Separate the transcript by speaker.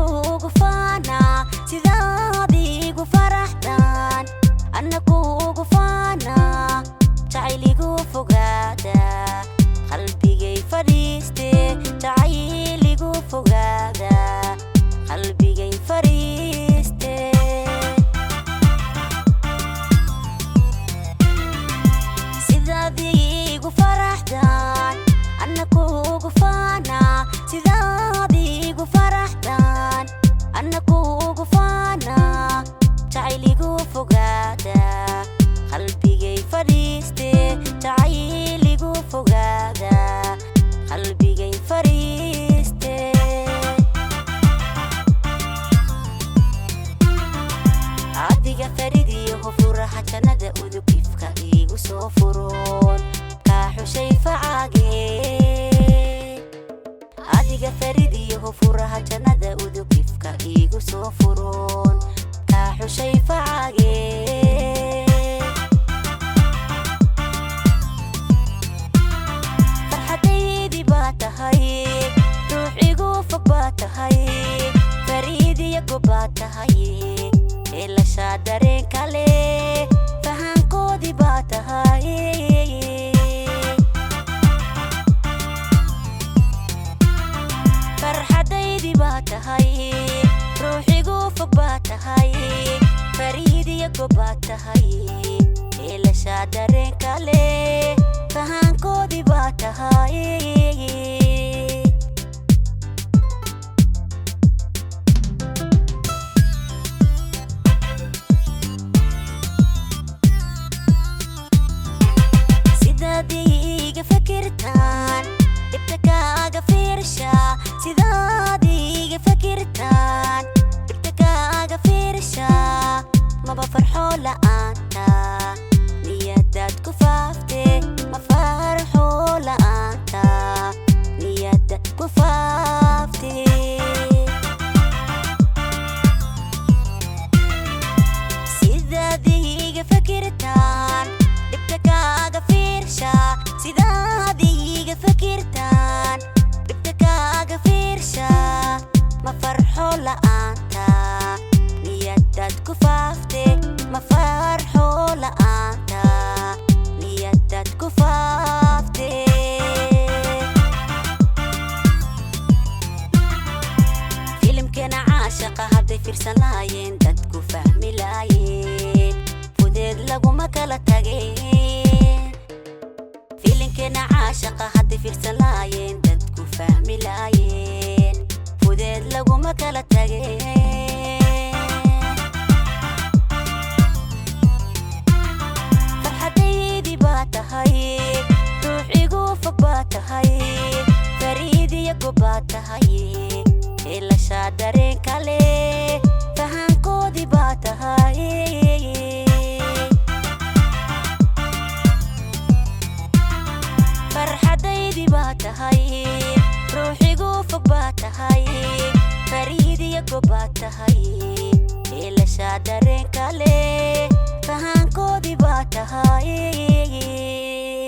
Speaker 1: Kuugu faana sidaad iigu faraxdaan, anna kuugu faana jacayligu fogaada qalbigay fadhiiste, jacayligu fogaada qalbigay fadhiiste. Sidaad iigu faraxdaan, anna kuugu faana sidaad iigu faraxdaan, anna kuugu faana jacayligu fogaada qalbigay fadhiiste, jacayligu fogaada qalbigay fadhiiste. Adiga faridiyaho furaha jannada udugifka iigu soo furoon kaa xushay facaage. Adiga faridiyaho furaha jannada udugifka iigu soo furoon kaa xushay facaage. Farxadaydii baa tahay, ruux igu fog baa tahay, fariidiyago baa tahay, eelashaa dareen kale fahankoodii baa tahay. Farxadaydii baa tahay, ruux igu fog baa tahay, fariidiyago baa tahay, eelashaa dareen kale fahankoodii baa tahay. Sidaad iiga fakirtaan dhibta kaaga fiirsha, sidaad iiga fakirtaan dhibta kaaga fiirsha, maba farxo la'aanta niyadaad ku faafte, ma farxo la'aanta niyada ku faafte. Sidaad iiga fakirtaan dhibta kaaga fiirsha, sidaad iiga fakirtaan dhibta kaaga fiirsha, ma farxo la'aanta niyadaad ku faafte, ma farxo la'aanta niyadaad ku faafte. Filimkeena caashaqa hadday fiirsan lahaayeen dadku fahmi lahaayeen, fudeed laguma kala tageen. Filimkeena caashaqa hadday fiirsan lahaayeen dadku fahmi lahaayeen, fudeed laguma kala tageen. Farxadaydii baa tahay, ruux igu fog baa tahay, fariidiyago baa tahay, eelashaa dareen kale fahankoodii baa tahay. Farxadaydii baa tahay, ruux igu fog baa tahay, fariidiyago baa tahay, eelashaa dareen kale fahankoodii baa tahay.